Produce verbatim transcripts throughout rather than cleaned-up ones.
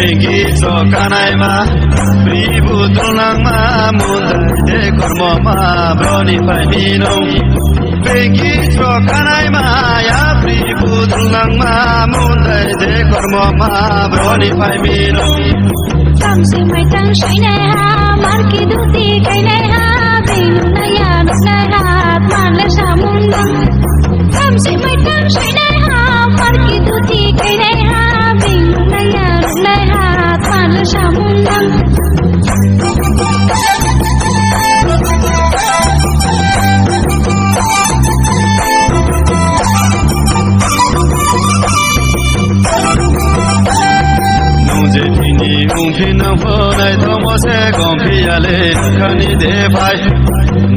Bengki chok kanaima, pri budul nangma, mundai de kormo ma, broni phai mino. Bengki chok kanaima, ya pri budul nangma, mundai de kormo ma, broni phai mino. Tamsi maitang soinai ha, marki duti kainai ha, bini naya nuknai ha, manle samung dang. Tamsi maitang soinai ha, marki duti kainai ha, bini naya nuknai ha, manle samung dang. Nung je tini ungphi nang pho naithokmo se gom phi ya le nukha ni de phai.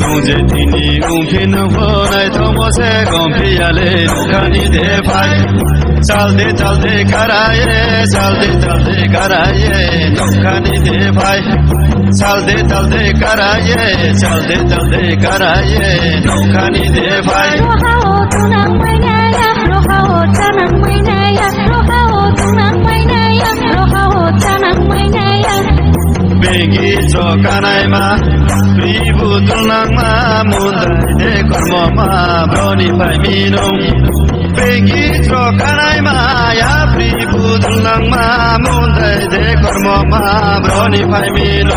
Nung je tini ungphi nang pho naithokmo se gom phi ya le nukha ni de phai. Chal de chal de karaye, chal de chal de karaye, nukha ni de phai. Chal de chal de karaye, chal de chal de karaye, nukha ni de phai. Roha o tunang mainaya, roha o chanang mainaya, roha o tunang mainaya, roha o chanang mainaya. Bengki chok kanaima, pri budul nangma, mundai de kormo ma, broni phai mino. Bengki chok kanaima, ya pri budul nangma, mundai de kormo ma, broni phai mino.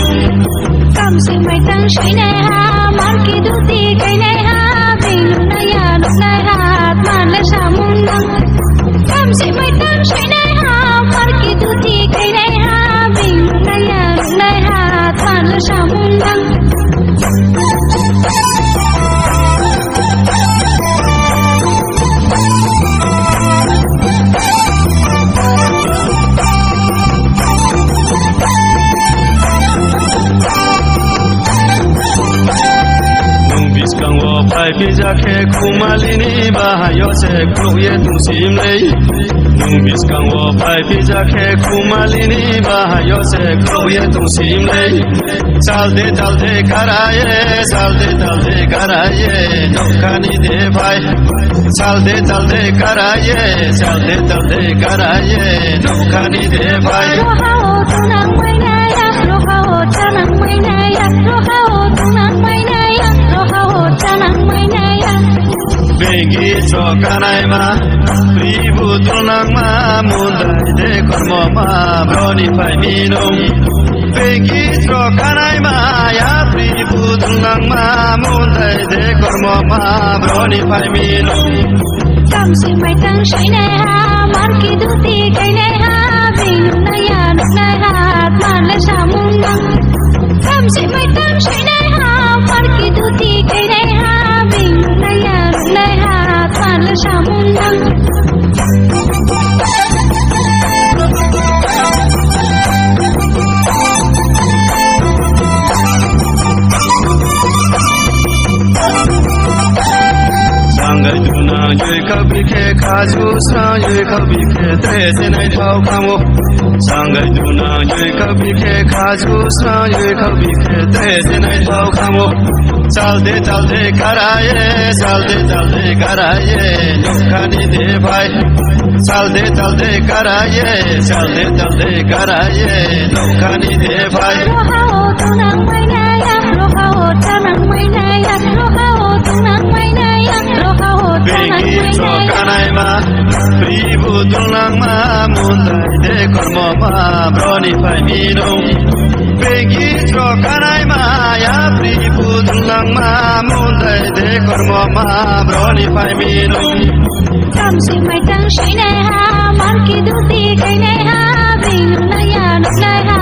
Tamsi maitang soinai ha, marki duti kainai ha, bini naya nuknai ha, manle samung dang. Tamsi maitang soinai ha, marki duti kainai ha, bini naya nuknai ha, manle samung dang. Nung biskango phai phija khe khumalini bahayo se khulukye tongsimlei. Nung biskango phai phija khe khumalini bahayo se khulukye tongsimlei. Chal de chal de karaye, chal de chal de karaye, nukha ni de phai. Chal de chal de karaye, chal de chal de karaye, nukha ni de phai. Roha o tunang mainaya, roha o chanang mainaya, roha o tunang mainaya, roha o chanang mainaya. Bengki chok kanaima, pri budul nangma, mundai de kormo ma, broni phai mino. Bengki chok kanaima, ya pri budul nangma, mundai de kormo ma, broni phai mino. Tamsi maitang soinai ha, marki duti kainai ha, bini naya nuknai ha, manle samung dang. Tamsi maitang soinai ha, marki duti kainai ha, bini naya nuknai ha, manle samung dang. Sangai duna yoi kabi khe khaju sra yoi kabi khe te se nai thau kamo. Sangai duna yoi kabi khe khaju sra yoi kabi khe te se nai thau kamo. Chal de chal de karaye, chal de chal de karaye, nukha ni de phai. Chal de chal de karaye, chal de chal de karaye, nukha ni de phai. Roha o tunang mainaya, roha o chanang mainaya, roha o tunang mainaya, roha o chanang mainaya. Bengki chok kanaima, pri budul nangma, mundai de kormo ma, broni phai mino. Bengki chok kanaima, ya pri budul nangma, mundai de kormo ma, broni phai mino. Tamsi maitang soinai ha, marki duti kainai ha, bini naya nuknai ha,